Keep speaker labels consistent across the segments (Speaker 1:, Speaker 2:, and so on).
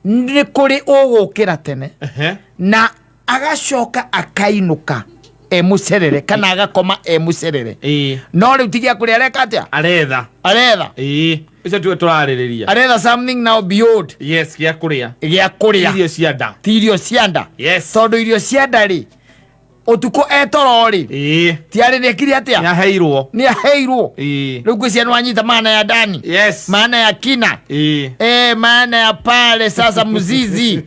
Speaker 1: Nĩ kũrĩ ũgũkĩra tene na agacoka akainũka e mũcerere kana agakoma e mũcerere. No rĩu ti gĩa kũrĩa areka atĩa?
Speaker 2: Aretha.
Speaker 1: Aretha.
Speaker 2: Ĩĩ, ũcio tiwe tũrarĩrĩria.
Speaker 1: Aretha something now beyond.
Speaker 2: Yes, gĩa kũrĩa.
Speaker 1: Gĩa kũrĩa.
Speaker 2: Irio cia nda.
Speaker 1: Ti irio cia nda. Tondũ irio cia nda rĩ, ũtukũ etoro rĩ, ti arĩ nĩekire atĩa?
Speaker 2: Nĩaheirwo.
Speaker 1: Nĩaheirwo. Rĩu ngwĩciria nĩwanyita maana ya ndani. Maana ya kina. Maana ya pale sasa mzizi.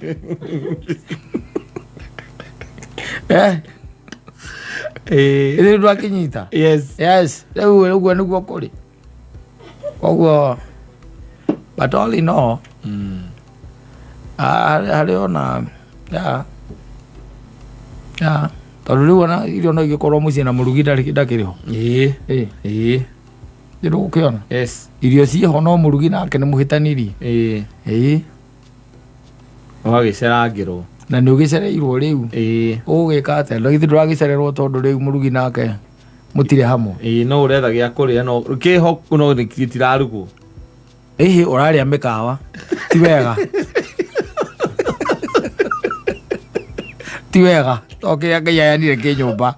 Speaker 1: Rĩu ndwakinyita.
Speaker 2: Yes.
Speaker 1: Yes, rĩu ũguo nĩguo kũrĩ. Koguo but all in all, harĩ ona yeah. Tondũ rĩu ona irio no igĩkorwo mũciĩ na mũrugi ndakĩrĩ ho.
Speaker 2: Ĩĩ.
Speaker 1: Ndũgũkĩona?
Speaker 2: Yes.
Speaker 1: Irio ciĩho no mũrugi nake nĩ mũhĩtanirie. Ĩĩ.
Speaker 2: Ũgagĩcerangĩrwo.
Speaker 1: Na nĩ ũgĩcereirwo rĩu. Ũgũgĩka atĩa? No githĩ ndũragĩcererwo tondũ rĩu mũrugi nake mũtirĩ hamwe.
Speaker 2: Ĩĩ, no ũretha gĩa kũrĩa no kĩho no gĩtirarugwo.
Speaker 1: Ĩhĩ, ũrarĩa mĩkawa. Ti wega. Ti wega. To kĩrĩa Ngai aheanire kĩ nyũmba.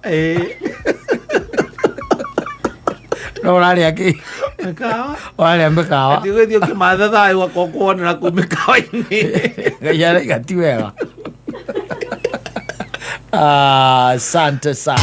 Speaker 1: No ũrarĩa kĩ?
Speaker 2: Mĩkawa.
Speaker 1: Ũrarĩa mĩkawa.
Speaker 2: Ati ũgĩthiĩ ũkĩmatha thayũ wakwa kuonera kũu mĩkawa-inĩ.
Speaker 1: Ngai araiga ti wega. Asante sana.